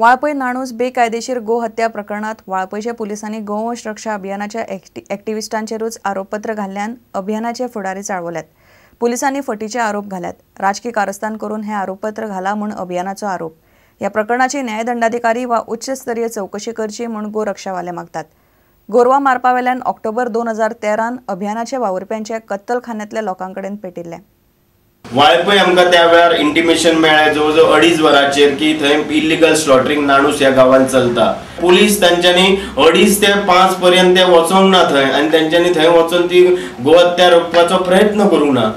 वाळपय नाणूस बेकायदेशीर गोहत्या प्रकरणात वाळपयच्या पुलिसांनी गोवंश रक्षा अभियानाच्या ॲक्टिव्हिस्टांचेरूच आरोपपत्र घाल्ल्यान अभियानाचे फुडारी चाळवल्यात। पुलिसांनी फटीचे आरोप घाल्यात। राजकी कारस्थान करून हे आरोपपत्र घाला म्हूण अभियानाचो आरोप। ह्या प्रकरणाची न्यायदंडाधिकारी वा उच्चस्तरीय चौकशी करची म्हूण गोरक्षावाले मागतात। गोरवां मारपावेल्यान ऑक्टोबर 2013 अभियानाच्या वावुरप्यांच्या कत्तलखान्यांतल्या लोकांकडेन पेटिल्लें। वाळपय आमकां त्या वेळार इंटिमेशन मेळ्ळें जवळ जवळ 2.5 वरांचेर की थंय इल्लिगल स्लॉटरींग नाणूस ह्या गांवांत चलता। पुलीस तांच्यांनी 2.5 ते 5 पर्यंत ते वचोंक ना थंय आनी तांच्यांनी थंय वचून ती गोहत्या रोखपाचो प्रयत्न करूंक ना।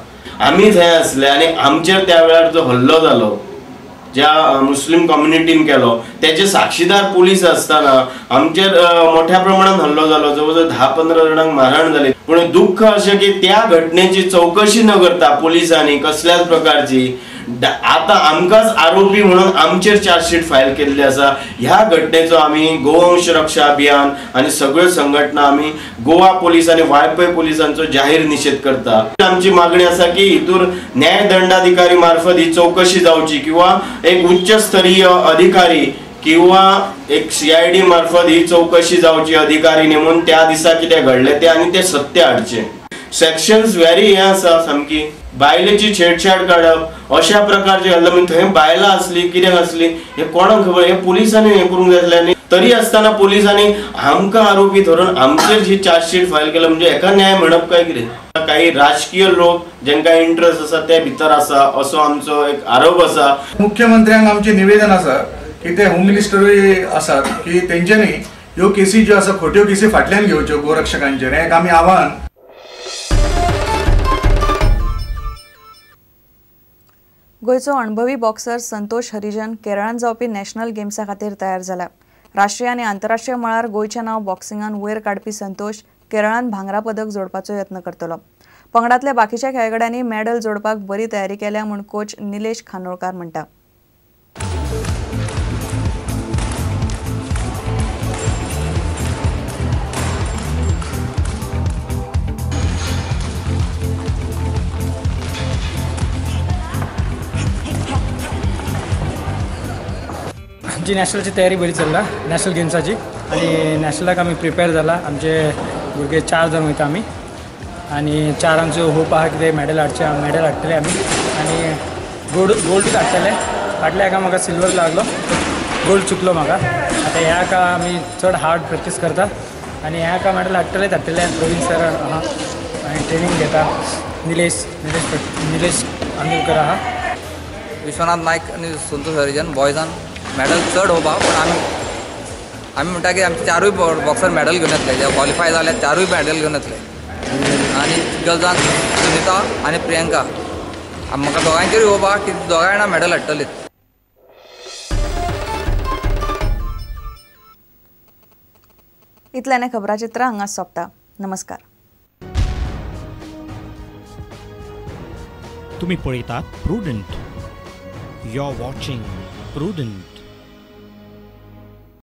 आमी थंय आसले आनी आमचेर त्या वेळार जो हल्लो जालो ज्या मुस्लिम कम्युनिटीन केलो त्याचे साक्षीदार पुलीस असताना आमचेर मोठ्या प्रमाणात हल्लो जालो, जवळ जवळ 10-15 जाणांक मारहाण जाली। पूण दुःख अशें की त्या घटनेची चौकशी न करता पुलिसांनी कसल्याच प्रकारची आतां आमकांच आरोपी म्हणून आमचेर चार्जशीट फायल केल्ली आसा। ह्या घटनेचो आमी गोवंश रक्षा अभियान आनी सगळ्यो संघटना आमी गोवा पुलीस आनी वाळपय पुलिसांचो जाहीर निशेध करता। आमची मागणी आसा की हितूर न्यायदंडाधिकारी मार्फत ही चौकशी जावची किंवा एक उच्च स्तरीय अधिकारी किंवा एक CID मार्फत ही चौकशी जावची, अधिकारी नेमून त्या दिसा कितें घडलें तें आनी तें सत्य हाडचें। सेक्शन्स व्हेरी हें आसा सामकी बायलेची छेडछाड काडप अशा प्रकारचे घातला म्हणजे थंय बायलां आसली कितें आसली हें कोणाक खबर, हें पुलिसांनी हें करूंक जाय आसलें। आनी तरी आसतना पुलिसांनी आमकां आरोपी धरून आमचेर जी चार्जशीट फायल केला म्हणजे हेका न्याय म्हणप काय कितें। काही राजकीय लोक जेंका इंट्रस्ट आसा ते भितर आसा असो आमचो एक आरोप आसा। मुख्यमंत्र्यांक आमचें निवेदन आसा की ते होम मिनिस्टरूय आसात की तेंच्यांनी ह्यो केसी ज्यो आसा खोट्यो केसी फाटल्यान घेवच्यो गोरक्षकांचेर, हें एक आमी आव्हान। गोंयचो अणभवी बॉक्सर संतोष हरिजन केरळांत जावपी नॅशनल गेम्सा खातीर तयार जाला। राष्ट्रीय आनी आंतरराष्ट्रीय मळार गोंयचें नांव बॉक्सिंगान वयर काडपी संतोष केरळांत भांगरा पदक जोडपाचो यत्न करतलो। पंगडांतल्या बाकीच्या खेळगड्यांनी मॅडल जोडपाक बरी तयारी केल्या म्हूण कोच निलेश खानोळकार म्हणटा। आमची नॅशनलची तयारी बरी चल्ला, नॅशनल गेम्साची, आनी नॅशनलाक आमी प्रिपेर जाला। आमचे भुरगे 4 जाण वयता आमी आनी 4आंचो होप आहा कितें मॅडल हाडचें, मॅडल हाडटले आमी आनी गोल्डूच हाडटले। फाटल्या हेका म्हाका सिल्वर लागलो, गोल्ड चुकलो म्हाका। आतां ह्या हाका आमी चड हार्ड प्रॅक्टीस करता आनी ह्या हाका मॅडल हाडटलेच हाडटले। प्रवीण सर आहा आनी ट्रेनींग घेता, निलेश निलेश निलेश आंदोलकर आहा, विश्वनाथ नायक आनी संतोष हरिजन बॉयजान मॅडल चड होप आहा। पूण आमी आमी म्हणटा की आमचे 4ूय बॉक्सर मॅडल घेवन येतले, जे क्वॉलिफाय जाल्यार 4ूय मॅडल घेवन येतले। आनी गर्ल्सान सुनिता आनी प्रियंका, म्हाका दोगांयचेरूय होप आहा की दोगांय जाणां मॅडल हाडटलीत। इतल्यान खबराचित्र हांगा सोंपता। नमस्कार। तुमी पळयतात Prudent. You are watching Prudent.